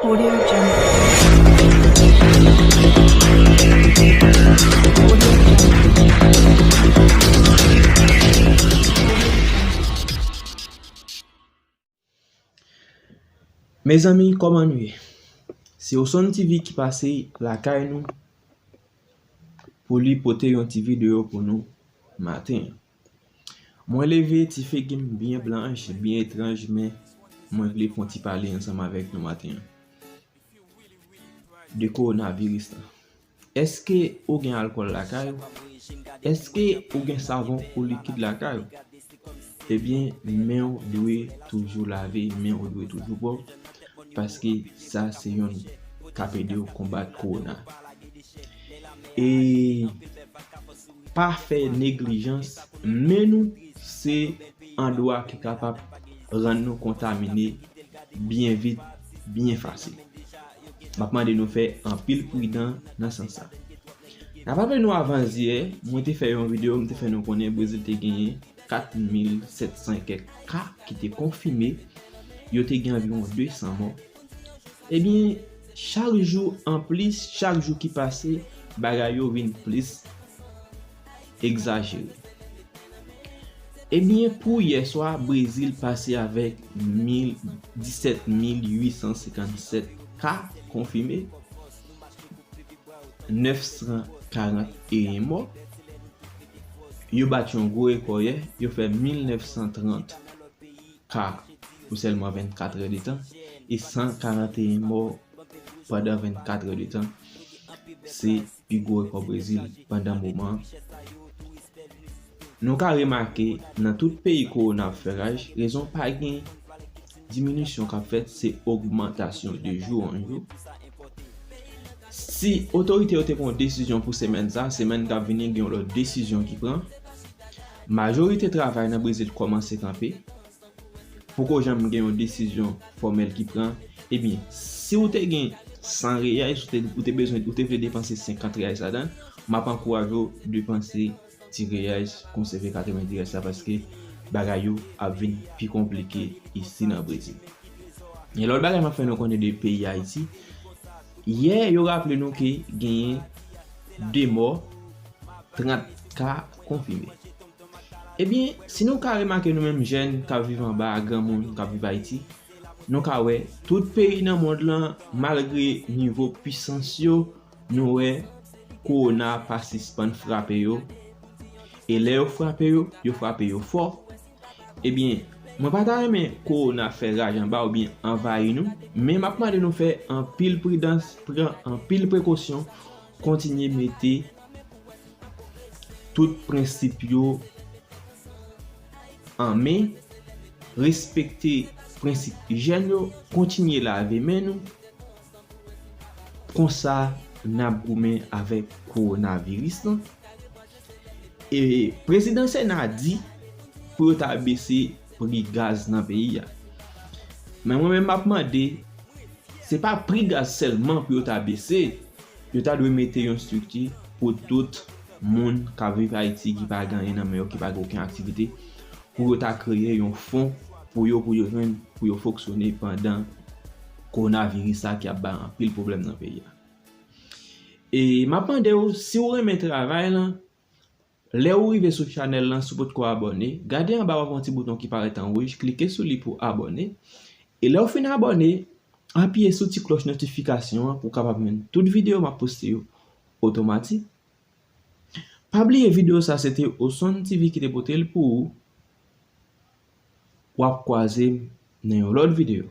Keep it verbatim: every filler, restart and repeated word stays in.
Audio Jungle. Mezanmi, kòman nou ye? Se Osonn T V ki pase lakay nou pou li pote yon ti videyo pou nou maten an. Mwen leve, ti figi m byen blanch, byen etranj, men mwen vle fè yon ti pale ansanm avèk nou maten an de kowonaviris la. Èske ou gen alkòl lakay ou? Èske ou gen savon ou likid lakay ou? Ebyen, men w dwe toujou lave, men w dwe toujou pwòp, paske sa se yonn k ap ede w konbat kowona. E pa fè neglijans, men nou se andwa ki kapab rann nou kontamine byen vit, byen fasil. M ap mande nou fè anpil pridan nan sans sa. N ap raple nou avan yè, mwen te fè yon videyo, m te fè nou konnen Brezil te genyen kat mil sèt san kèk ka ki te konfime, yo te gen anviwon de san mò. Ebyen, chak jou anplis, chak jou ki pase, bagay yo vin plis egzajere. Ebyen, pou yè swa, Brezil pase avèk mil, disèt mil uit san senkannsèt ka konfime, nèf san karant e en mò. Yo bat yon gwo rekò yè, yo fè mil nèf san trant ka pou sèlman vennkat è de tan e san karant e en mò pandan vennkat è de tan. Se pi gwo rekò Brezil pandan moman an. Nou ka remake, nan tout peyi kowona ap fè raj, rezon pa gen diminisyon k ap fèt, se ogmantasyon de jou an jou. Si otorite yo te pran yon desizyon pou semèn sa, semèn k ap vini gen yon lòt desizyon ki pran. Majorite travay nan Brezil kòmanse kanpe. Poko janm gen yon desizyon fòmèl ki pran. Ebyen, si w te gen san reyais, ou te, ou te bezwen, ou te vle depanse senkant reyais ladan, m ap ankouraje w depanse ti reyais, konsève katrevenndis reyais la, paske bagay yo ap vin pi konplike isi nan Brezil. Yon lòt bagay m ap fè nou konnen de peyi Ayiti, yè yo raple nou ke genyen de mò, trant ka konfime. Ebyen, si nou ka remake nou menm jèn k ap viv anba a, granmoun k ap viv Ayiti, nou ka wè tout peyi nan mond lan, malgre nivo pwisans yo, nou wè kowona pa sispann frape yo. E lè yo frape yo, yo frape yo fò. Ebyen, mwen pa ta renmen kowona fè raj anba oubyen anvayi nou, men m ap mande nou fè anpil pridans, pran anpil prekosyon, kontinye mete tout prensip yo an men, respekte prensip ijyèn yo, kontinye lave men nou. Konsa, n ap goumen avèk kowonaviris lan. E prezidan Sena di pou yo ta bese pri gaz nan peyi a. Men mwen menm m ap mande, se pa pri gaz sèlman pou yo ta bese, yo ta dwe mete yon estrikti pou tout moun k ap viv Ayiti ki pa gen anyen nan men yo, ki pa gen okenn aktivite, pou yo ta kreye yon fon pou yo, pou yo jwenn, pou yo fonksyone pandan kowonaviris sa ki ap bay anpil pwoblèm nan peyi a. E m ap mande w, si w renmen travay lan, lè w rive sou chanèl lan, si w potko abòne, gade anba w ap yon ti bouton ki parèt an wouj, klike sou li pou abòne. E lè w fin abòne, apiye sou ti klòch notifikasyon an pou w kapab jwenn tout videyo m ap poste yo otomatik. Pa bliye videyo sa se te Osonn T V ki te pote l pou ou. W ap kwaze m nan yon lòt videyo.